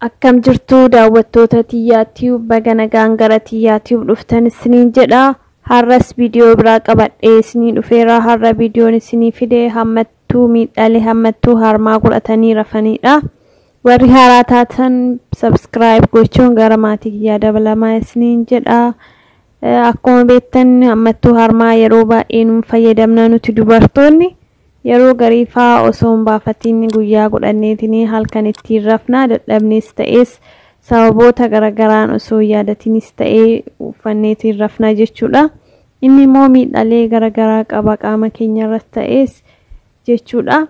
Akkam jirtu daawwattoota Tiyyaa Tube, baga nagaan gara Tiyyaa Tube dhuftan isiniin jedha. Har'as viidiyoo biraa qabadhee isinii dhufeera. Har'a viidiyoon isinii fide hammattuu miidhaalee hammattuu harmaa godhatanii rafanidha. Warri haaraa taatan subscribe gochuun gara maatii kiyyaa dabalamaa isiniin jedha. Akkuma beektan hammattuu harmaa yeroo baay'ee nu fayyadamna nuti dubartoonni. Yeroo gariifaa osoo hin baafatiin guyyaa godhanneetiin halkan ittiin rafna, dadhabnees ta'es sababoota garagaraan osoo yaadatiinis ta'ee uffanneetiin rafna jechuudha. Inni immoo miidhaalee garagaraa qaba qaama keenya irratti ta'es jechuudha.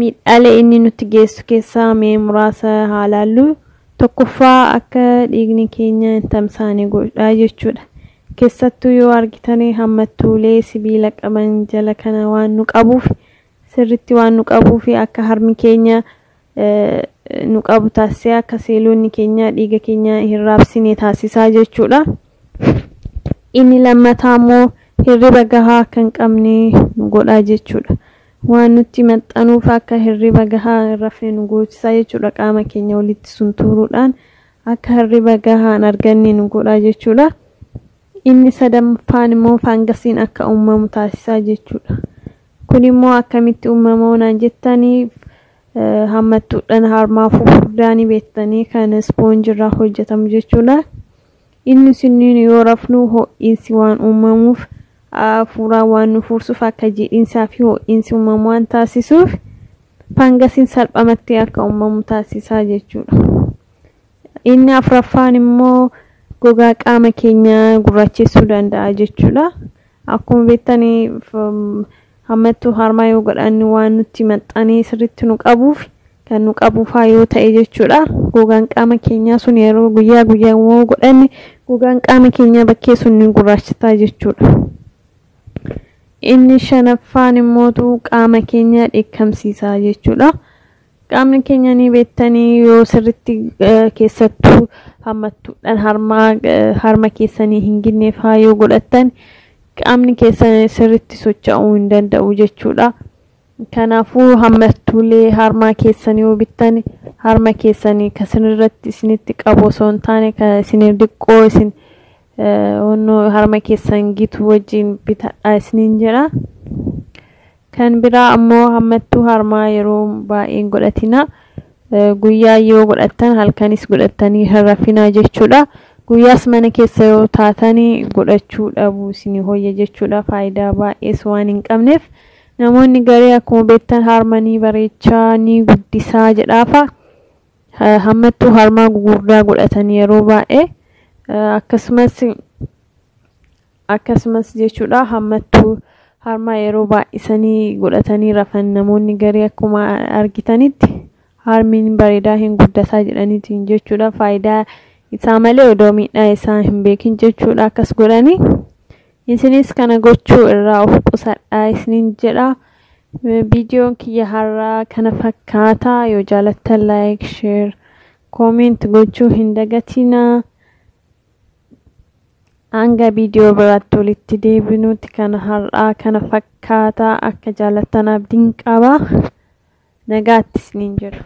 Miidhaalee inni nutti geessu keessaa mee muraasa haa laallu. Tokkoffaa, akka dhiigni keenya hin tamsaane godha jechuudha. Keessattuu yoo argitan hammattuulee sibiila qaban jala kana waan nu qabuuf, sirritti waan nu qabuuf, akka harmi keenya nu qabu taasisee akka seelonni keenya dhiiga keenya hin raabsine taasisaa jechuudha. Inni lammataa immoo hirriba gahaa akka hin qabne nu godha jechuudha. Waan nutti maxxanuuf akka hirriba gahaa hin rafne nu gochisaa jechuudha. Qaama keenya walitti suntuuruudhaan akka hirriba gahaa hin arganne nu godha jechuudha. Inni sadaffaan immoo faangasiin akka uumamu taasisaa jechuudha. Kun immoo akkamitti uumama naan jettanii, hammattuudhaan harmaa fufurdaanii beektanii kan ispoonjiirraa hojjetamu jechuudha. Inni sunniin yoo rafnu ho'iinsi waan uumamuuf, hafuuraan waan nu fursuuf, akka jiidhinsaa fi ho'iinsi uumamu waan taasisuuf faangasiin salphamatti akka uumamu taasisaa jechuudha. Inni afuraffaan immoo gogaa qaama keenyaa gurraachessuu danda'a jechuudha. Akkuma beektanii hammattuu harmaa yoo godhanne waan nutti maxxanee sirriitti nu qabuuf, kan nu qabuufaa yoo ta'e jechuudha. Gogaan qaama keenyaa sun yeroo guyyaa guyyaa yoo godhanne gogaan qaama keenyaa bakkee sun ni gurraachataa jechuudha. Inni shanaffaan immootu qaama keenya dheekkamsiisaa jechuudha. Qaamni keenya ni beektanii yoo sirriitti keessattuu hammattuudhaan harmaa harma keessanii hin ginne faa yoo godhattan qaamni keessan sirriitti socho'uu hin danda'u jechuudha. Kanaafuu hammattuulee harmaa keessanii yoo bittan harma keessanii kan isinirratti isinitti qabu osoo hin taane kan isin xiqqoo isin harma keessan gitu wajjin bitadhaa isiniin jedha. Kan biraa ammoo hammattuu harmaa yeroo baay'ee hin godhatina. Guyyaa yoo godhattan halkanis godhattanii hin rafinaa jechuudha. Guyyaas mana keessa yoo taatanii godhachuu dhabuu isinii hoyya jechuudha. Faayidaa baay'ees waan hin qabneef namoonni garee akkuma beektan harma ni bareechaa ni guddisaa jedhaafa. Hammattuu harmaa gugurdaa godhatanii yeroo baay'ee akkasumas jechuudha, hammattuu harmaa yeroo baay'isanii godhatanii rafan namoonni garee akkuma argitanitti harmiin bareedaa hin guddataa jedhaniitiin jechuudha. Faayidaa isaa malee odoo miidhaa isaa hin beekin jechuudha akkas godhanii. Isinis kana gochuu irraa of qusadhaa isiniin jedha. Viidiyoon kiyya har'aa kana fakkaata. Yoo jaalattan like, share, comment gochuu hin dagatinaa. Hanga viidiyoo biraatti walitti deebinutti kana har'aa kana fakkaata. Akka jaalattan abdiin qaba. Nagaatti isiniin jedha.